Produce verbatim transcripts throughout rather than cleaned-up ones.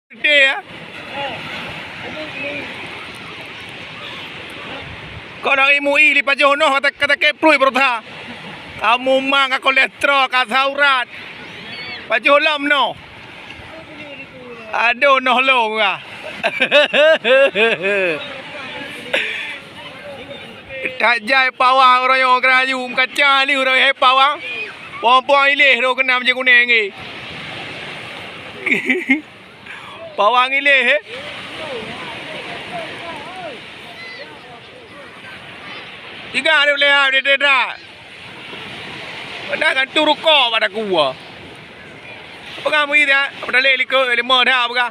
Gede ya. Kau nak imu i di pajoh noh kata kata keprui berota. Kamu mang ka kolesterol ka saurat. Pajoh lom noh. Aduh noh lom ka. Tak jai pawang orang yang kerayu kaca ni orang yang pawang. Pawang-pawang ileh ro kenam je kuning ni. Pawang ileh, eh. Tiga ada boleh ah, dia, dia, dia. Padahal kan tu rukok pada kuah. Apa kamu ini dah? Apa dah lek likot, lima dah apa kah?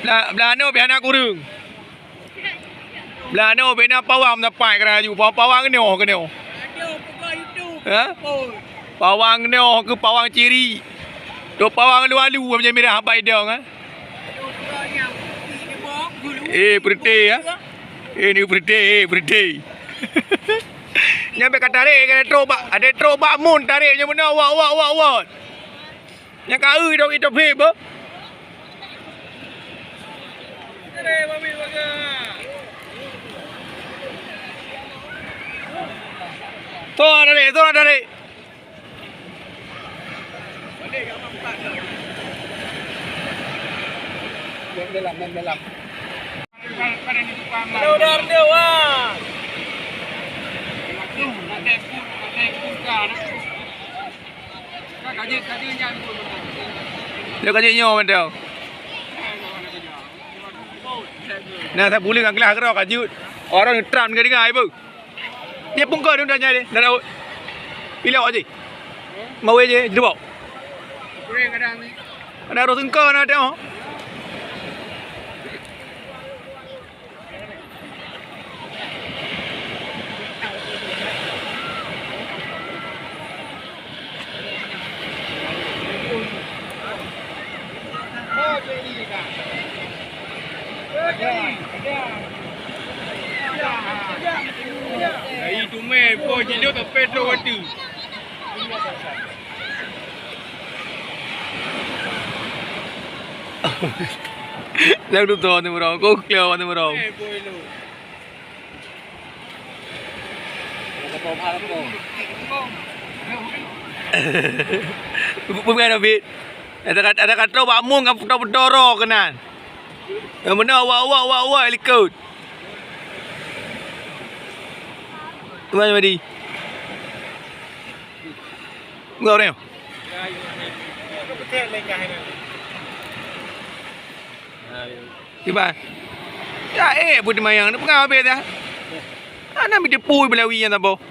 Blah, blah nyoe pih hana kureueng. Blah nyoe pih na pawang meusapai keunan laju. Pawang, pawang nyoe keunoe. Ha? Pawang nyoe keu pawang ciri. Dok pawang alu-alu macam mirah abai dong, ha? Eh, peureuté, ha? Eh, ni peureuté, eh, peureuté. Nyan bèk ka tarek, ka trok bak, ada trok bak mun tarek nyoe beuna, wot, wot, wot, wot. Nyang ka eu dong itôp hé beuh. Toh dari, toh dari. Dalam, dalam. Dia ka jeuet nyoe mantong. Nah, sabuleuen ngon glah keudroe ka jeuet. Orang tram ke dengar ibu. Dia pungkot dia tanya dia, dah daun. Pilok aje. Mawe je, jebok. Ada roh sengka na tengok. Dari tumai po jilok sampai trok watèe. Nyang tutoe ni meurong, kok kleu ni meurong. Bukan David. Ada kat, ada kat bak mun kan putar-putar roh keunan. Yang beuna awak, awak, awak, awak likot. Tuan Madi. Enggak orang. Kiban. Ya eh, putih mayang ni pengawa beda. Ana mi tepui belawi yang tabo.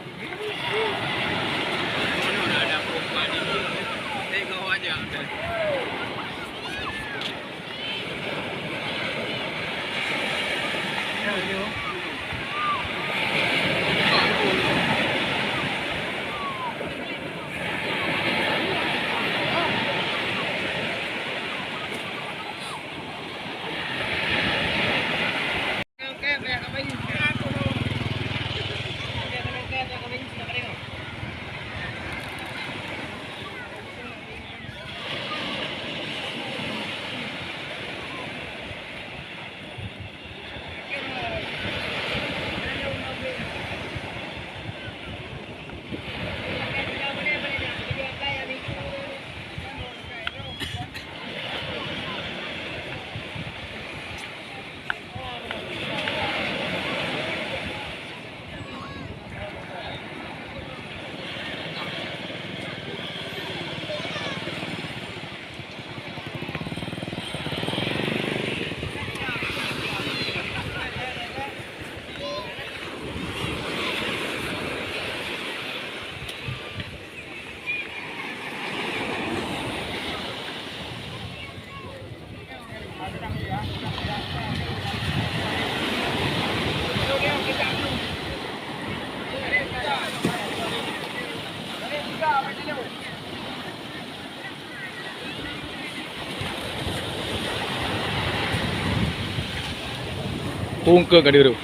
Pungke ka dirup.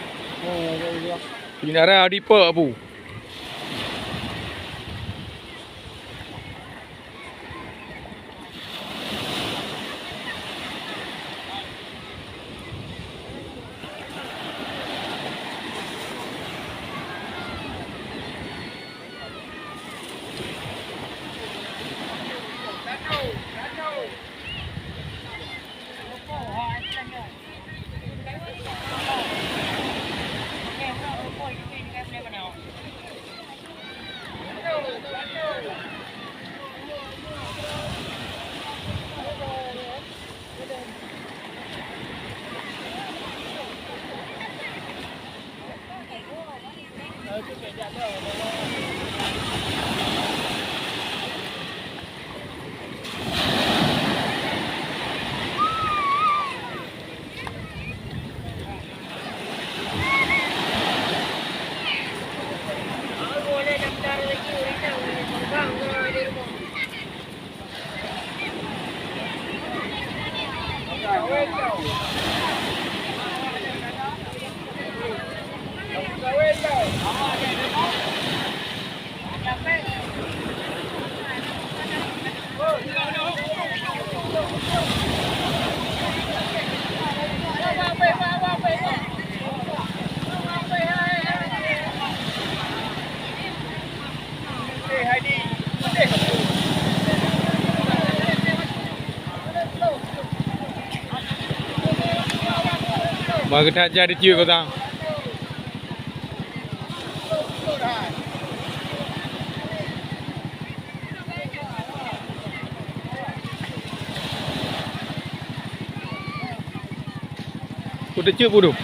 Binara dipe bu. Bah, geutanyoe jak dikeue, Kotang. Ku teuceup puduk.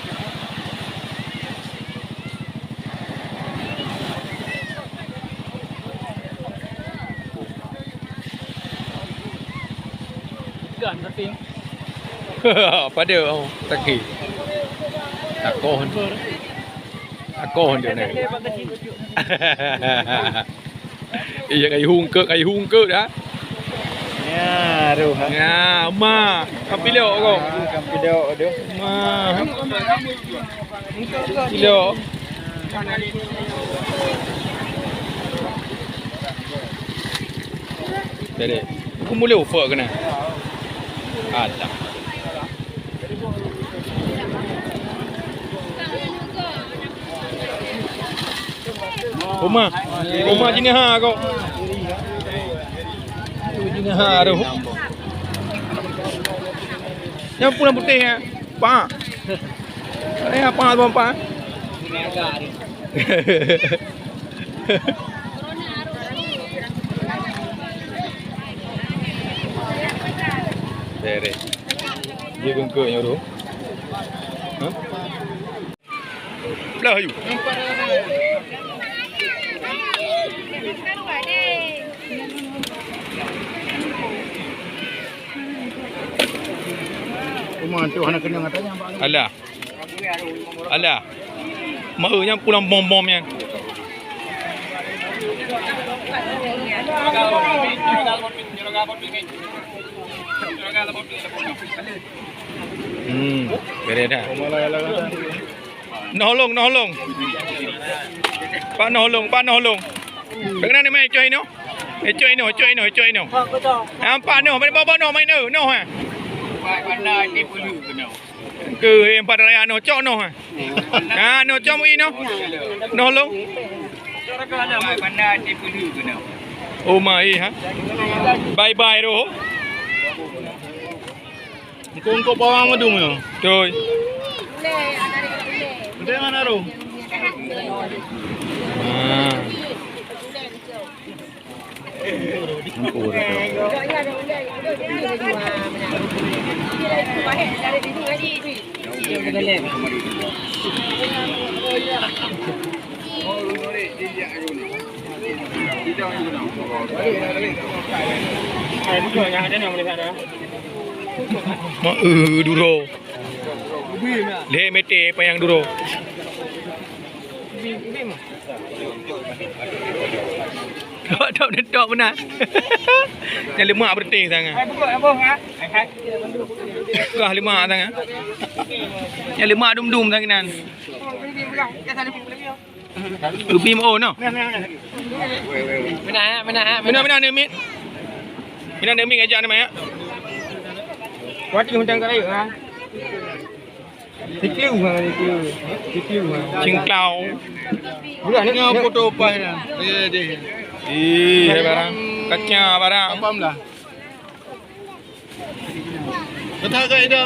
Gan tapi. Pada, oh, sakit. Takoh. Takoh dia ni. Iya, kayu hungkek, kayu hungkek dah. Ya, aduh, ha. Ya, ma. Kampilok kau. Ah, kampilok, aduh. Ma. Kampilok. Jadi, aku mulai ufak kena. Alah. Uma, Uma jinaha kau. Jinaha tu. Nyang pulang putih ya. Pak. Eh, apa abang, Pak? Beres. Dia bengkok yang tu. Hah? Belah ayu. Uma tu hana kenyang katanya. Alah. Alah. Mau nyang pulang bom-bom nyan. Hmm, beres dah. Noh lôn, noh lôn. Pak noh lôn, Pak noh lôn. Keunan ni mai cuy noh. Eh, cuy noh, cuy noh, cuy noh. Ah, Pak noh, bak noh, mai noh, noh ha. Keu empat raya noh, cok noh ha. Ah, noh cok mui noh. Noh lôn. Oh mai ha. Bye bye roh. Engkau-engkau bawang madu nyoe. Betul. Betul mana tu? Ah. Mak, eh, duro. Lhèe meter panyang duro. Tok, tok, tok beuna. Nyang lemak beureuti sangat. Kah lemak sangat. Nyang lemak dum-dum sangat nan. Ubim oh no. Meunan, meunan, meunan. Meunan, meunan, meunan. Meunan, meunan, ajak nama ya. Kuat hutang kat raya ha. Sikliu ha, sikliu. Sikliu ha. Cingklau. Bukan ni. Tengok foto pas ni. Dia, dia. Ih, hai barang. Kaca barang. Apam lah. Betul ke itu?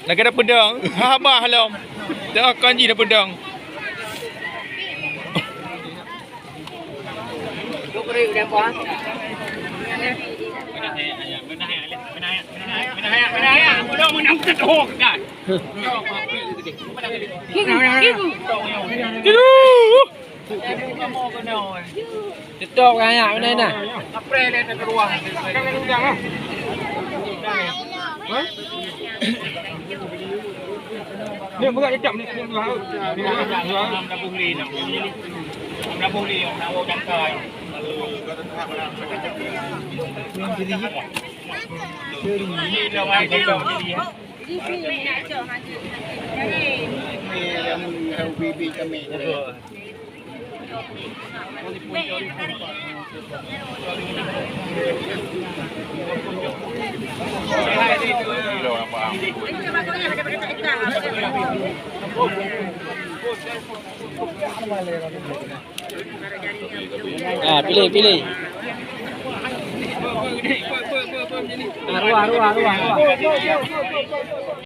Lagi ada pedang. Habah lom. Dah kan ji dah pedang. Teutap kan ya, mana dah? Ni buka jejak ni. Ah, pilih, pilih. Ah, ruah, ruah, ruah, ruah.